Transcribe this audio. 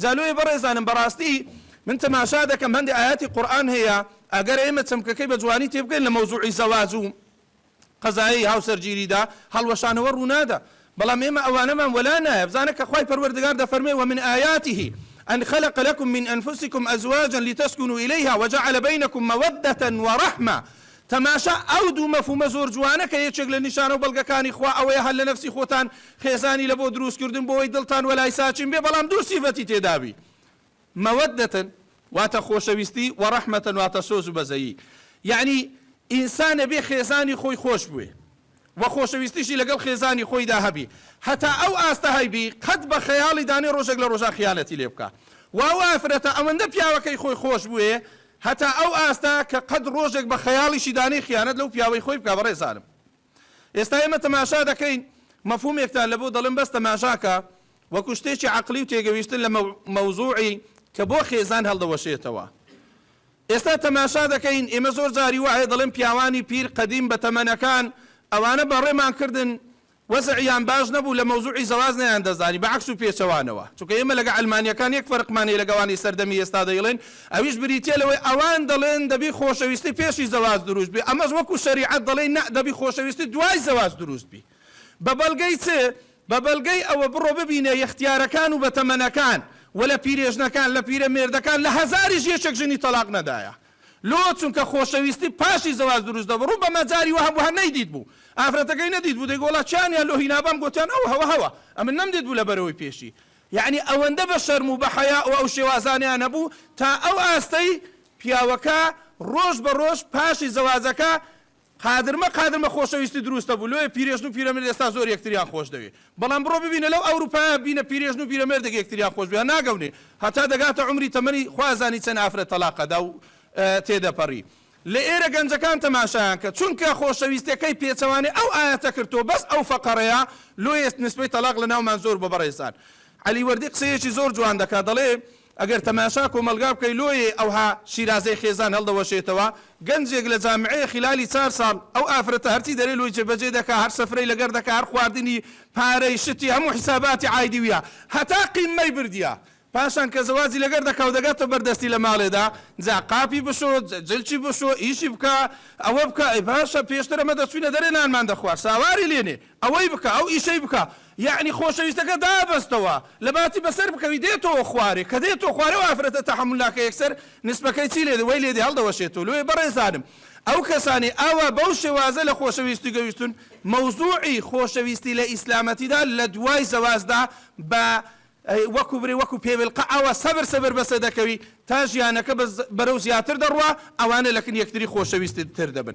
جا لۆیە بەڕێزانم بەڕاستی من تەماشا دەکەم هەندێ ئایەتی قورئان هەیە ئەگەر ئێمە چەمکەکەی بە جوانی تێبگەین لە مەوزوعی زەواج و قەزایەی هاوسەرگیریدا هەڵوەشانەوە ڕوونادا بەڵام ئێمە ئەوانەمان وەلا نایە بزانە کە خوای پەروەردگار دەفەرموێ ومن آیاته ان خلق لکم من انفسکم ازواجا لتسکنوا الیها وجعل بینکم مودة ورحمە تەماشا ئەو دوو مەفهومە زۆر جوانە کە یەکێک لە نیشانە و بەڵگەکانی خوا ئەوەیە هەر لە نەفسی خۆتان خێزانی لە بۆ دروست کردن بۆوەی دڵتان وەلای ساکن بێ بەڵام دوو سیفەتی تێدابی مەوەدەتن واتە خۆشەویستی وە ڕەحمەتەن واتە سۆز و بەزەیی یەعنی ئینسان ئەبێ خێزانی خۆی خۆش بوێ وە خۆشەویستیشی لەگەڵ خێزانی خۆیدا هەبی هەتا ئەو ئاستە هەیبی قەت بە خەیاڵی دانێ ڕۆژێک لە ڕۆژان خیانەتی لێ بکا وە ئەو ئافرەتە ئەوەندە پیاوەکەی خۆی خۆش بوێ هەتا ئەو ئاستە کە قەت ڕۆژێک بە خەیاڵیشی دانێ خیانەت لەو پیاوەی خۆی بکا بەڕێزانم ئێستا ئێمە تەماشا دەکەین مەفهومێکتان لەبۆ دەڵێم بەس تەماشاکە وەکو شتێکی عەقلی و تێگەویشتن لە مەوزوعی کە بۆ خێزان هەڵدەوەشێتەوە ئێستا تەماشا دەکەین ئێمە زۆر جاری وایە دەڵێن پیاوانی پیر قەدیم بە تەمەنەکان ئەوانە بەڕێمان کردن وەزعیان باش نەبوو لە مەوزوعی زەواج نەیان دەزانی بە عەکس و پێچەوانەوە چونکە ئێمە لەگە عەلمانیەکان یەک فەرقمان هەیە لەگە ئەوانەی سەردەمی ئێستا دەیڵێن ئەویش بریتیە لەوەی ئەوان دەڵێن دەبی خۆشەویستی پێشی زەواج دروست بی ئەمەش وەکو شەریعەت دەڵێین نا دەبی خۆشەویستی دوای زەواج دروست بی بە بەڵگەی چ بە بەڵگەی ئەوە بڕۆ ببینە یەختیارەکان و بەتەمەنەکان و لە پیرێژنەکان لە پیرەمێردەکان لە هەزاریش یەکێک ژنی تەڵاق نەدایە لۆ؟ چونکە خۆشەویستی پاشی زەواج دروست دەبوو، ڕوبەما جاری وا هەبوو هەر نەیدیت بوو، ئافرەتەکەی نەدیت بوو، دەیگوت وەڵا چیانیان لۆ هینابام، گۆتیان ئەو هەوە هەوە، ئەمن نەمدیت بوو لەبەرەوەی پێشی. یەعنی ئەوەندە بە شەرم و بە حەیا و ئەو شێوازانەیان هەبوو تا ئەو ئاستەی پیاوەکە ڕۆژ بە ڕۆژ پاشی زەواجەکە قادرمە قادرمە خۆشەویستی دروست دەبوو لۆیە پیرێژن و پیرەمێرد ئێستا زۆر یەکتریان خۆش دەوێ بەڵام بڕۆ ببینە لەو ئەوروپایە بینە پیرێژن و پیرەمێردێک یەکتریان خۆش بوێ ناگەونێ هەتا دەگاتە عومری تەمەنی خوا زانی چەند ئافرەت تەلاق ئەدا و تێدەپەڕی لە ئێرە گەنجەکان تەماشایان کە چونکە خۆشەویستەکەی پێچەوانەی ئەو ئایەتە کرد تۆ بەس ئەو فەقەرەیە لۆیە نسبەی تەلاق لە ناومان زۆر بوە بەڕێزان عەلی وەردی قسەیەکی زۆر جوان دەکا دەڵێ ئەگەر تەماشا کۆمەڵگا بکەی لۆیێ ئەوها شیرازەی خێزان هەڵدەوەشێتەوە، گەنجێک لە جامعەیە خیلالی چار ساڵ ئەو ئافرەتە هەرچی دەرێ لۆی جێبەجێ دەکا هەر سەفرەی لەگەر دەکا هەر خواردنی پارەی شتی هەموو حیساباتی عایدی ویە هەتا قیممەی بردیە پاشان کە زەواجی لەگەر دەکا و دەگاتە بەر دەستی لە ماڵێدا جا قاپی بشۆ جلکی بشۆ ئیشی بکە ئەوە بکە ئەی باشە پێشتر ئەمە دەچوینە دەرێ نانمان دەخوارد ساواری لێنێ ئەوەی بکە ئەو ئیشەی بکە یەعنی خۆشەویستەکە دابەستەوە لەباتی بەسەر بکەوی دێتەوە خوارێ کە دێتەوە خوارێ ئەو ئافرەتە تەحەمول ناکە یەکسەر نسبەکەی چی لێدێ وەی لێدێ هەڵدەوەشێتەوە لۆیە بەڕێزانم ئەو کەسانەی ئاوا بەو شێوازە لە خۆشەویستی گەویشتون مەوزوعی خۆشەویستی لە ئیسلامەتیدا لە دوای زەواجدا بە وەکو برێ وەکو پێوێلقە ئاوا سەبر سەبر بەسە دەکەوی تا ژیانەکە بەرەو زیاتر دەڕوا ئەوانە لەکن یەکتری خۆشەویست تر دەبن.